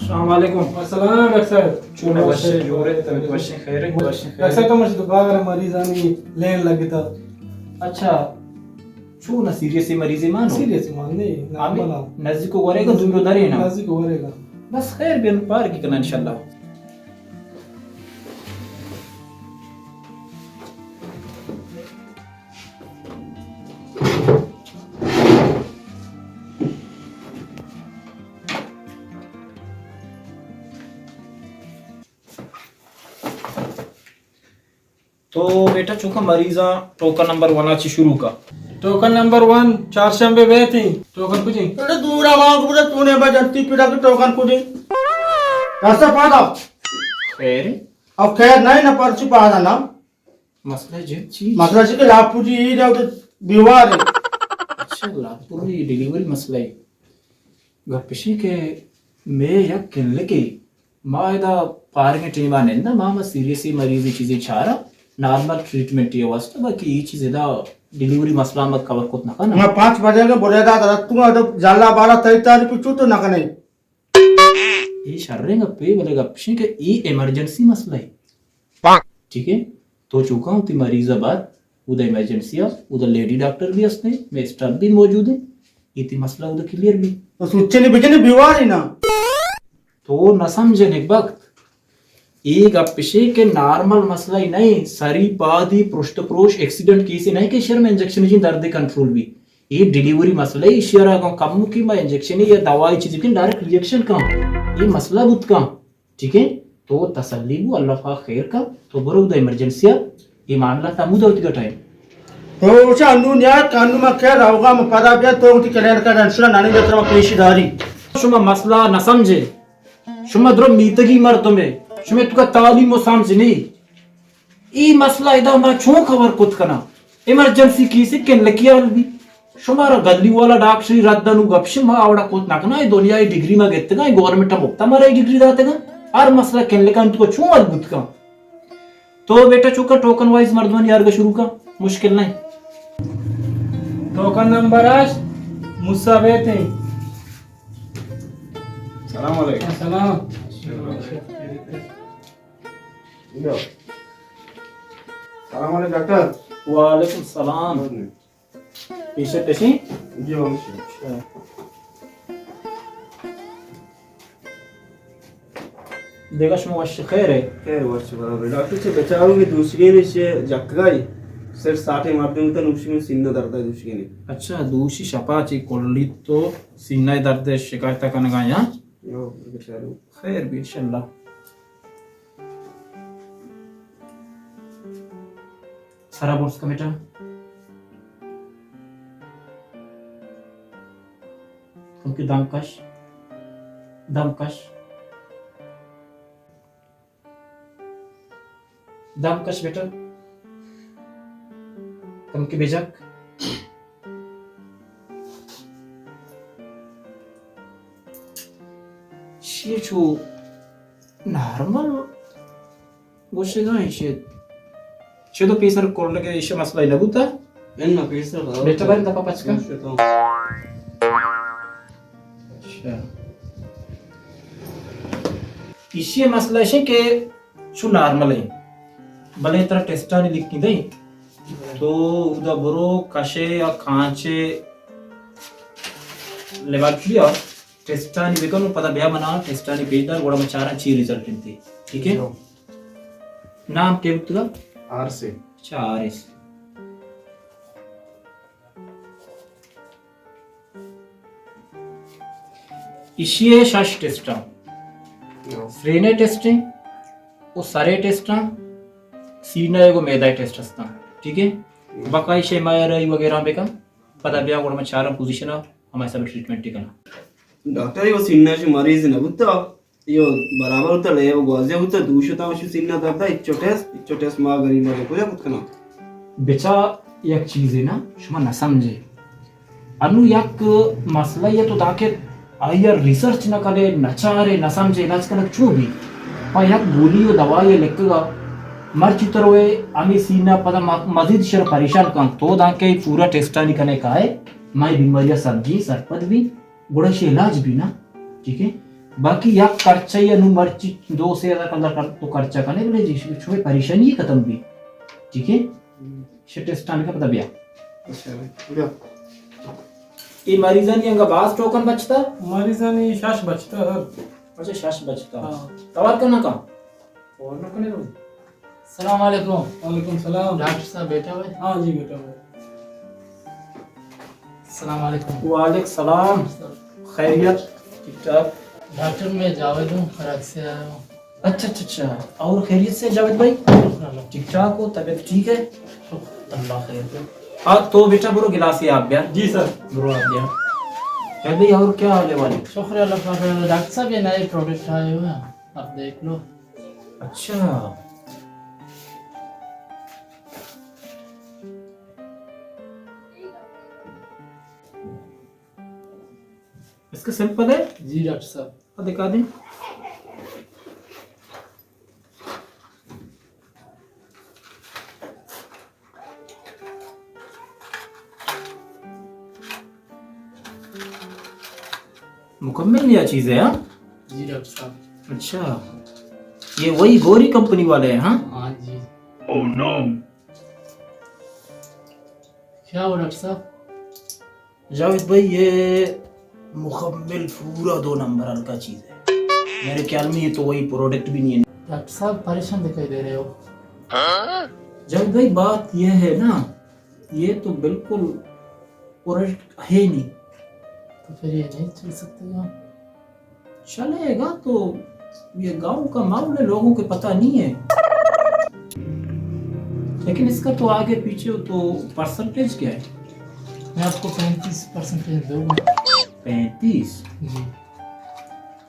السلام علیکم۔ السلام ڈاکٹر صاحب۔ چون ئے؟ وش ئے، جوڑ ئے، طبیعت وش ئے، خیر ئے؟ وش ئے، خیر ئے۔ ڈاکٹر صاحب، تو مش دو بار مریضانی لین لگتا۔ اچھا، چون ئے، سیریس ئے مریض ئے؟ مان ئے؟ سیریس ئے مان نہیں، ہمیں نارمل آ۔ نزدیک ورے گا، دور درے نا؟ نزدیک ورے گا۔ بس خیر بی، پار کی کنا انشاءاللہ۔ تو بیٹا چوکا مریضاں ٹوکن نمبر ون ءَ چہ شروع کا۔ ٹوکن نمبر ون، چارشنبے بیت ایں۔ ٹوکن کجیں؟ اڑے دورا وانگ بڑے تونے بجنتی پیڑا کے ٹوکن کجیں؟ راستا پادا۔ خیر؟ او خیر نہیں نا، پرچی پادا نا۔ مسئلہ جد چی؟ مسئلہ چی کہ لاپوری ای دا بیوار ہے۔ اچھا، لاپوری ڈیلیوری مسئلہ ہے۔ گپ اشی کہ میں یک کلینک ہے، ما ادا پارگیں ٹیم ءَ ننداں، ما ہما سیریس مریض چیزے چاراں، نارمل ٹریٹمنٹ ءِ واسطہ، باقی اے چیز ادا ڈیلیوری مسئلہ ما کور کت نہ کناں۔ ما پانچ بجے کے بولے دا، دا تو ادا جالا بارا تئی تاری پچو تو نہ کنے۔ اے شریں گپے، بلے گپ اشیں کہ اے ایمرجنسی مسئلہ ہے۔ ٹھیک ہے؟ تو چوکا وتی مریض ءَ بات، اودا ایمرجنسی ءَ، اودا لیڈی ڈاکٹر بھی ہستیں، میں اسٹاف بھی موجود ہیں، اے تئی مسئلہ اودا کلیئر بھی۔ تو سوچے نہیں بچے نہیں بیواری نا۔ تو نہ سمجھے نیک بخت۔ اے گپ اشے کہ نارمل مسئلہ ہی نہیں، سری پادی پرشت پروش ایکسیڈنٹ کیس ہی نہیں کہ شر میں انجیکشن جی درد کنٹرول بھی۔ اے ڈیلیوری مسئلہ ہی، اشی را کم کی ما انجیکشن یا دوائی چیزی کن ڈائریکٹ ریئیکشن کن۔ اے مسئلہ بوت کن۔ ٹھیک ہے؟ تو تسلی بو، اللہ پاک خیر کا، تو برو دا ایمرجنسی ءَ، اے معاملہ تا مو دوتی کا ٹائم۔ تو اچھا انو نیار کانو ما خیر آوگا ما پدا بیا تو وتی کلینک ءَ ڈنشنا نانی جتر ما پیش داری۔ شما مسئلہ نہ سمجھے، شما درو میتگی مردمے، شما تو کا تعلیم و سمجھ نہیں۔ اے مسئلہ ادا ما چون کور کت کناں؟ ایمرجنسی کیسے کلینک ءَ حل بی۔ شمارا گلی والا ڈاکٹری رد انو گپ شما آوڑا کت نہ کناں، اے دنیا ءِ ڈگری ما گتگاں، اے گورنمنٹ ءَ مفت ءَ مارا اے ڈگری داتگاں۔ ہر مسئلہ کلینک ءَ انت کو چون حل بوت کن؟ تو بیٹا چوکا ٹوکن وائز مردمانی آرگا شروع کن، مشکل نہیں۔ ٹوکن نمبر ہشت، موسیٰ بیت ہیں۔ سلام علیکم۔ السلام۔ سلام علیکم ڈاکٹر۔ وعلیکم السلام۔ پیشنٹ اشیں؟ جی، ہم اشیں۔ اچھا۔ دگہ شما وش خیر ہے؟ خیر وش برابر۔ ڈاکٹر چہ بچاروں کے دوشگین چہ جکگائی سر ساٹے مردم تا نوشی میں سینہ درد ہے دوشگین۔ اچھا، دوشی شپا چی کلی تو سینہ درد شکایت کنگا یا؟ یو، بچاروں۔ خیر بی انشاءاللہ۔ سرا برز کن بیٹا۔ کمکے دم کش۔ دم کش۔ دم کش بیٹا۔ کمکے بجک۔ شی چو نارمل گوشگا ایشی۔ چدو پیسر کرنگے ایشی مسئلہ نہ بوتا؟ اناں پیسر بیٹا بارے دپا پچ کن۔ اچھا۔ ایشی مسئلہ ایشی کہ چو نارمل ہے۔ بلے ترا ٹیسٹانی لکھی دیں۔ تو اودا برو کشے یا کانچے لیبارٹری آ ٹیسٹانی بکن و پدا بیا منا ٹیسٹانی پیش دار، گڑا من چاراں چی ریزلٹ انت۔ ٹھیک ہے؟ جو۔ نام کے بوتگا؟ آر سے۔ اچھا، آر ایس۔ ایشی ء شش ٹیسٹ آں۔ ہاں۔ سرین ء ٹیسٹ ایں، او سر ء ٹیسٹ آں، سینہ ء گوں معدہ ء ٹیسٹ ہستاں۔ ٹھیک ہے؟ ہاں۔ بقا ایشی ایم آئی آر آئی وغیرہ بکن، پدا بیا گڑا من چاراں پوزیشن ء، ہما حساب ٹریٹمنٹ کناں۔ ڈاکٹر، اے وہ سینہ شی مریض نہ بوتا؟ ایو برابر ہوتا، لیب گوازی ہوتا، دوش ہوتا، وشی سینہ درد، اچو ٹیسٹ، اچو ٹیسٹ ما غریب مردم کجا کت کناں؟ بچا یک چیزے نا، شما نہ سمجھے۔ انو یک مسئلہ یہ تو تاکہ آئی ء ریسرچ نہ کنے، نہ چارے، نہ سمجھے، علاج کنگ چو بی۔ پا یک گولی و دوائی لکھگا، مرچی تروے ہمیں سینہ پدا م-، مزید شر پریشان کن۔ تو دانکہ پورا ٹیسٹانی کنے کائے، مائی بیماری سمجھی، سرپد بی، گڑا شی علاج بی نا۔ ٹھیک ہے؟ باقی یک خرچہ یا نوں مرچی دو سے ہزار کلدار کر، تو خرچہ کنے، بلے جی شمے پریشانی ختم بی. ٹھیک ہے؟ شے ٹیسٹ آنے کا پتہ بیا. اچھا، بیا. اے مریضانی انگا باز ٹوکن بچتا؟ مریضانی شش بچتا، سر. اچھا، شش بچتا. ہاں. توار کرنا کا؟ اور نہ کنے روز. السلام علیکم. وعلیکم السلام. ڈاکٹر صاحب بیٹھا ہوئے؟ ہاں جی، بیٹھا ہوئے. السلام علیکم. وعلیکم السلام. خیریت؟ ٹھیک ٹھاک. ڈاکٹر، میں جاوید ہوں، کراچی سے آیا ہوں. اچھا، اچھا، اچھا. اور خیریت سے جاوید بھائی؟ شکر اللہ. ٹھیک ٹھاک ہو؟ طبیعت ٹھیک ہے؟ شکر. اللہ خیر کرے. ہاں، تو بیٹا برو گلاس ہی آپ بیا. جی سر. برو آپ بیا. جاوید بھائی، اور کیا حال ہے والے؟ شکر اللہ کا. ڈاکٹر صاحب، یہ نئے پروڈکٹ آئے ہوئے ہیں، آپ دیکھ لو. اچھا. اس کا سیمپل ہے؟ جی ڈاکٹر صاحب. ہاں، دکھا دیں. مکمل نیا چیز ہے، ہاں؟ جی ڈاکٹر صاحب. اچھا، یہ وہی گوری کمپنی والے ہیں، ہاں؟ ہاں جی. Oh no! کیا ہوا ڈاکٹر صاحب؟ جاوید بھائی، یہ مکمل پورا دو نمبر ہلکا چیز ہے. میرے خیال میں یہ تو وہی پروڈکٹ بھی نہیں ہے. ڈاکٹر صاحب پریشان دکھائی دے رہے ہو. جاوید بھائی، بات یہ ہے نا، یہ تو بالکل پروڈکٹ ہے ہی نہیں. تو پھر یہ نہیں چل سکتے گا؟ چلے گا تو، یہ گاؤں کا ماحول ہے، لوگوں کو پتہ نہیں ہے. لیکن اس کا تو آگے پیچھے ہو تو پرسنٹیج کیا ہے؟ میں آپ کو پینتیس پرسنٹیج دوں گا. پینتیس؟ جی.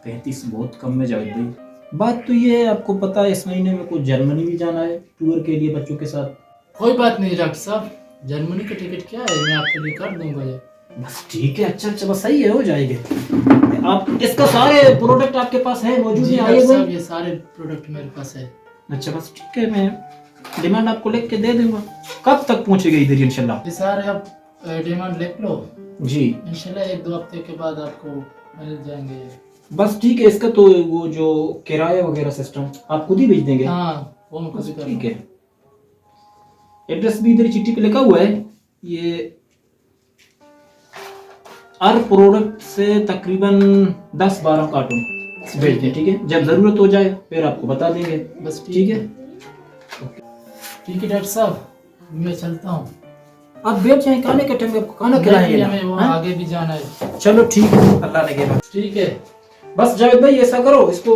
پینتیس بہت کم ہے جاوید بھائی. بات تو یہ ہے، آپ کو پتا ہے اس مہینے میں کو جرمنی بھی جانا ہے ٹور کے لیے بچوں کے ساتھ. کوئی بات نہیں ڈاکٹر صاحب، جرمنی کا ٹکٹ کیا ہے، میں آپ کے لیے کر دوں گا یہ. بس ٹھیک ہے، اچھا اچھا، بس صحیح ہے، ہو جائے گا. آپ اس کا سارے پروڈکٹ آپ کے پاس ہے، موجود جی ہیں، آئیے ڈاکٹر بھائی. صاحب، یہ سارے پروڈکٹ میرے پاس ہے. اچھا، بس ٹھیک ہے، میں ڈیمانڈ آپ کو لکھ کے دے دوں گا. کب تک پہنچے گا ادھر انشاءاللہ؟ یہ سارے آپ، اے، ڈیمانڈ لکھ لو. جی. انشاءاللہ ایک دو ہفتے کے بعد آپ کو مل جائیں گے. بس ٹھیک ہے، اس کا تو وہ جو کرایہ وغیرہ سسٹم آپ خود ہی بھیج دیں گے. ہاں، وہ میں خود ہی کر لوں گا. ٹھیک ہے. ایڈریس بھی ادھر چٹھی پہ لکھا ہوا ہے. یہ ہر پروڈکٹ سے تقریباً دس بارہ کارٹون بھیج دیں، ٹھیک ہے؟ جب ضرورت ہو جائے پھر آپ کو بتا دیں گے. بس ٹھیک ہے. ٹھیک ہے ڈاکٹر صاحب، میں چلتا ہوں. آپ بیٹھ جائیں، کھانے کے ٹائم آپ کو کھانا کھلائیں گے نا. ہمیں وہاں آگے بھی جانا ہے. چلو ٹھیک ہے، اللہ لگے گا. ٹھیک ہے. بس جاوید بھائی، ایسا کرو، اس کو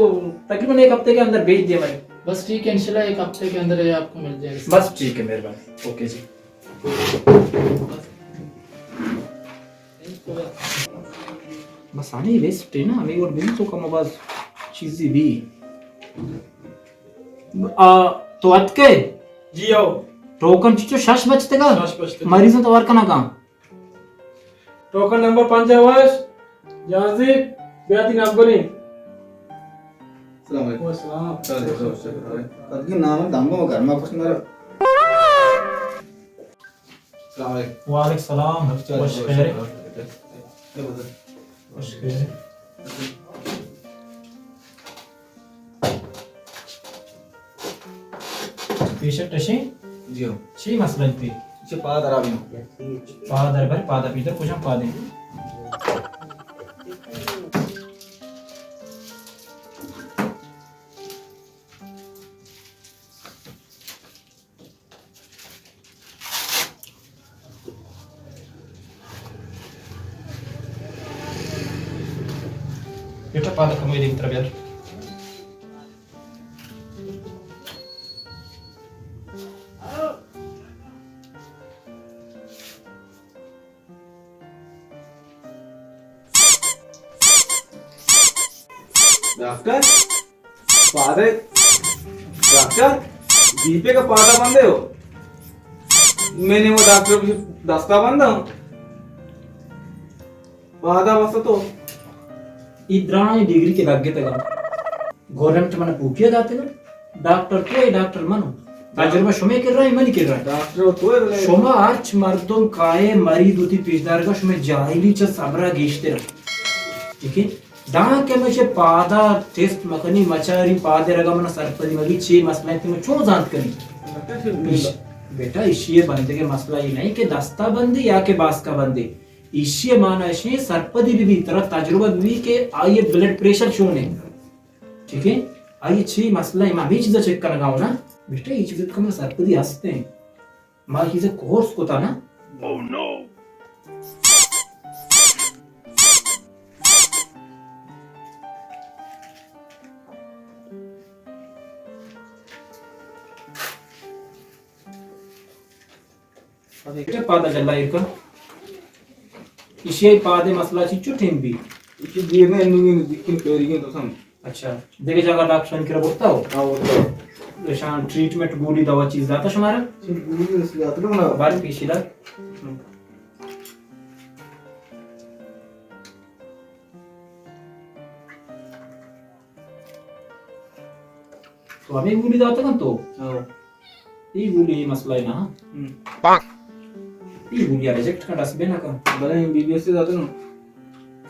تقریباً ایک ہفتے کے اندر بھیج دیا بھائی. بس ٹھیک ہے، انشاءاللہ ایک ہفتے کے اندر یہ آپ کو مل جائے گا. بس ٹھیک ہے، مہربانی. اوکے جی. بس ہمیں ویسٹ ہے نا، ہمیں اور بھی تو کم آواز چیزی بھی. آ، تو اتکے؟ جی آؤ. ٹوکن چچو شش بچتے گا؟ شش بچتے گا. مریضاں توار کنا کام. ٹوکن نمبر پنجاہ وش، جہانزیب، بیا تئی نمبر ایں. السلام علیکم. وعلیکم السلام. چل، چل، چل، چل. تدگی نام دمبو گرما کچھ نہ. السلام علیکم. وعلیکم السلام. چل، چل، وش چل، خیر. چل، چل. خوش خیر. پیشنٹ اشیں؟ جی ہو. چی مسئلہ انت؟ چی پاد خراب ایں. پاد ہر بر، پاد پیتر کجام پاد ایں؟ بیٹا پاد کموئی دیمتر بیار. ڈاکٹر، پادے، ڈاکٹر، دیپے کا پادا بندے ہو. میں نے وہ ڈاکٹر دستا بندہ. پادا بس تو. اے درائیں ڈگری کہ لگتگ ءَ، گورنمنٹ من پوپیا داتگ ءَ. ڈاکٹر تو ئے، ڈاکٹر من. تجربہ شمے کرا ایں، منی کرا ایں. ڈاکٹر تو ئے بلے. شما ہرچ مردم کائے مریض وتی پیش دارگا، شمے جاہلی چہ صبرا گیشتر. ٹھیک ہے؟ داں کہ مئے پادا ٹیسٹ مکنی، مچاری پادے رگا منا سرپدی مبی، چی مسئلہ انت، من چون زانت کنی؟ بیٹا، ایشی بندگے مسئلہ ای نہیں کہ دستا بندے یا کہ باسکا بندے۔ ایشی مانا ایشی سرپدی بی، بی ترا تجربہ بی، بی کہ آئی بلڈ پریشر چون ہے۔ ٹھیک ہے؟ آئی چی مسئلہ ہے، ما ہمیں چیزا چیک کنگا ہوں نا۔ بیٹا، یہ چیز تو کم سرپدی ہستے ہیں۔ ما چیز کورس کتا نا۔ بیٹا، پادا جلا ایر کن۔ ایشی پادے مسئلہ چی چٹیں بی؟ ایشی دیر نے انو دکن پیری گئے تو سم۔ اچھا، دیگه جاگہ ڈاکٹر کرا برتا ہو؟ ہاں، برتا ہو۔ شان ٹریٹمنٹ گولی دوا چیز داتا شمارا؟ چیز گولی اس داتا نا۔ بار پیشی دا۔ تو ہمیں گولی داتا کن تو؟ ہاں۔ ای گولی ای مسئلہ ہے نا؟ ہم۔ ای گولی ریجیکٹ کن، ڈسٹ بن کن۔ بلے بی بی ایس سی داتا نا۔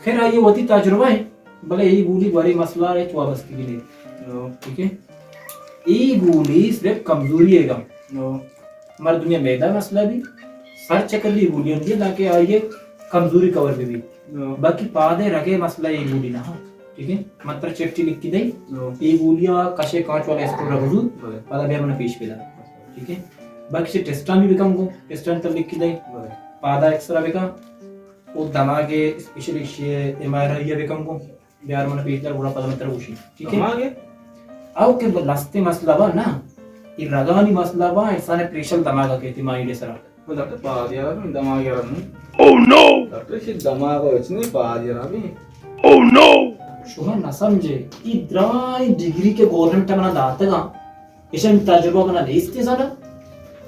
خیر، آئی وتی تجربہ ہے، بلے ای گولی بارے مسئلہ ہے تو وابستگی نہیں۔ ہاں۔ ٹھیک ہے؟ ای گولی صرف کمزوری ہے گا۔ ہاں۔ مردمی میدہ مسئلہ بھی، سر چکر بھی گولی ہم دی تاکہ آئی کمزوری کور بھی بھی۔ ہاں۔ باقی پادے رگے مسئلہ ای گولی نہ۔ ٹھیک ہے، من ترا چٹھی لکھی دئی۔ ہاں۔ اے گولی ءَ کشے کانچ والا اسٹور ءَ بزور، بلے۔ پدا بیا من پیش بدا۔ ٹھیک ہے، باقی سے ٹیسٹاں بھی بکن گو، ٹیسٹاں تر لکھی دئی۔ بلے۔ پادا ایکسرا بکن، او دماغ اسپیشلی شی ایم آر آئی بکن گو، بیار من پیش دار، گڑا پدا من ترا گوشی۔ ٹھیک ہے؟ دماغ؟ او کہ لستے مسئلہ با نا، یہ رگانی مسئلہ با، انسان پریشر دماغ کے تی مائنڈ سرا۔ ڈاکٹر پاد یار، دماغ یار۔ او نو! ڈاکٹر، شی دماغ ہچ نہیں، پاد یار ابھی۔ او نو! شما نہ سمجھے، ای درائیں ڈگری کہ گورنمنٹ منا داتگاں، ایشانی تجربہ منا نیست زانا۔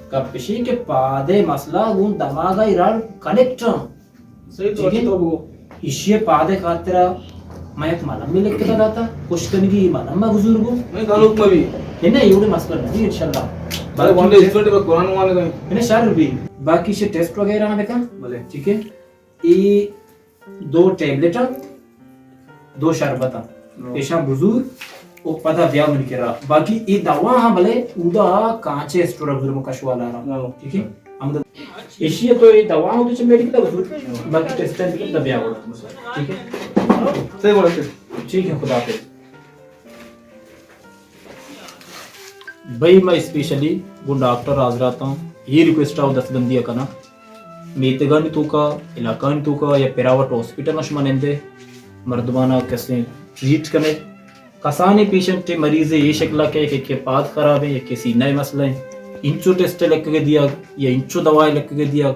کپشی کہ پادے مسئلہ گون دماغ ای رڑ کنیکٹ ہاں۔ صحیح تو ٹھیک ہے؟ تو بگو۔ ایشی پادے خاطرا میں ایک ملم میں لکھ کے داتا، کچھ کنگی ملم میں بزرگو۔ نہیں، تعلق میں بھی۔ ہے نا، یہ مسئلہ نہیں، انشاءاللہ۔ ارے، باقی وانڈے چیز اس وقت قرآن وانے دیں۔ ہے نا، شر بھی۔ باقی سے ٹیسٹ وغیرہ ہمیں کا۔ بلے۔ ٹھیک ہے؟ ای دو ٹیبلٹ، دو شربت، ہاں۔ ایشاں بزور، او پدا بیا من کرا۔ باقی ای دوا ہاں بلے اودا کانچے اسٹور بزور مکشوالا را۔ ہاں۔ ٹھیک ہے؟ ہم ایشی تو ای دوا ہاں تو چھ میڈیکل بزور، باقی ٹیسٹ ہے تو بیا۔ ٹھیک ہے؟ صحیح بولا سر۔ ٹھیک ہے، خدا حافظ۔ بھئی، ما اسپیشلی گوں ڈاکٹر حضراتاں اے ریکویسٹ ءَ دستبندی ءَ کناں، میتگانی توکا، علاقہانی توکا یا پرائیویٹ ہاسپٹل ءَ شما نندے، مردمانا کسے ٹریٹ کنے، کسانیں پیشنٹ مریضے اے شکل ءَ کہ یکے پاد خراب ہیں، یکے سینہ ءِ مسئلہ ہیں، انچو ٹیسٹ لکھگے دیگ یا انچو دوا لکھگے دیگ،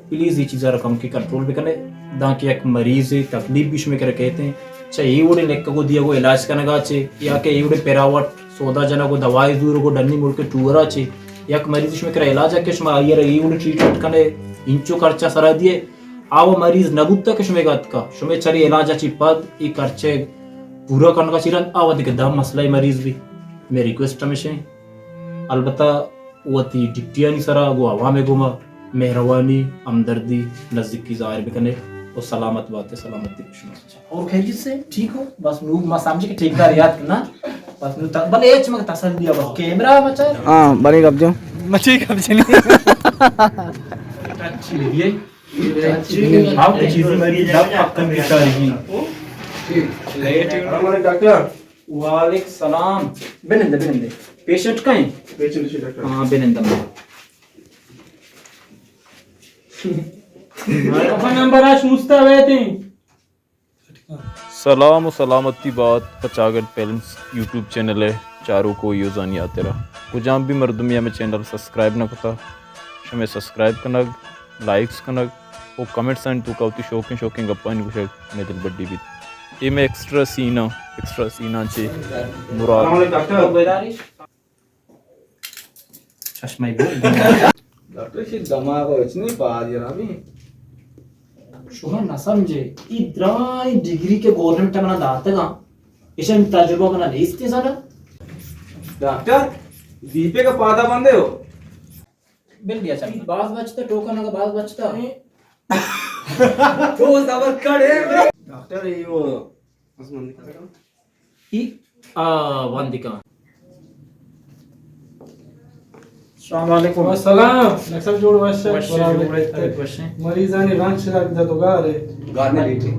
پلیز اے چیزا را کمکے کنٹرول بکنے، دانکہ یک مریضے تکلیف بھی شمے کرا کیت ہیں، چہ اے وڑیں لکھگو دیگو علاج کنگا چے، یا کہ اے وڑیں پرائیویٹ سودا جنگو دوائی زورگو ڈنی ملک ٹورا چے، یک مریض شمے کرا علاج کہ شما آئی را اے وڑیں ٹریٹمنٹ کنے، انچو خرچہ سرا دیے، آ و مریض نہ بوتا کہ شمے گا اتکا، شمے چرے علاج چی پد اے خرچہ پورا کنگا چی رند، آ و دگہ دم مسئلہ مریض بھی۔ مئے ریکویسٹ ہمیش ہیں۔ البتہ وتی ڈپٹیانی سرا گوں عوام ءِ گوما مہروانی، ہمدردی، نزیکی ظاہر بکنے و سلامت باتے، سلامتی بشما۔ اور خیریت سے ٹھیک ہو؟ بس نو ما سمجھے کہ ٹھیکدار یاد کرنا۔ بس نو ت-، بلے اچ مگہ تسلی ہے، بس کیمرہ بچا۔ ہاں، بنے گپ جو۔ مچے گپ جنی۔ اچھی لگی ہے۔ آپ کی چیزیں میری دب پکن کی تاریخی۔ ڈاکٹر۔ وعلیکم سلام۔ بنندے، بنندے۔ پیشنٹ کئے؟ پیشنٹ سے ڈاکٹر۔ ہاں، بنندے۔ نمبر اش مستا ویتے۔ سلام و سلامتی بات پچاگڈ فلمز یوٹیوب چینل ءِ چاروکو یوزانی ہاترا۔ کجام بھی مردمی ہمے چینل سبسکرائب نہ کتا، شمے سبسکرائب کنگ، لائکس کنگ و کمنٹس آنی توکا وتی شوکیں شوکیں گپانی گوشگ مئے دل بڈی بیت۔ اے مئے ایکسٹرا سین آں، ایکسٹرا سین آں چہ مراد۔ السلام علیکم ڈاکٹر۔ چشمہ گو۔ ڈاکٹر، شی دماغ ہچ نہیں پاد یار ابھی۔ شما نہ سمجھے، ای درائیں ڈگری کہ گورنمنٹ منا داتگاں، ایشانی تجربہ منا نیست زانا۔ ڈاکٹر، زیپے کا پادا بندے ہو؟ بل دیا چل۔ باز بچتا، ٹوکن کا باز بچتا۔ تو صبر کرے۔ ڈاکٹر، یہ وہ ای، آ، وندگان۔ السلام علیکم۔ السلام۔ نقصان جوڑ وش۔ وش برابر۔ جوڑ ہے، وش ہے۔ مریضانی رنگ شرک دے تو گار ہے۔ گار نے لیٹے۔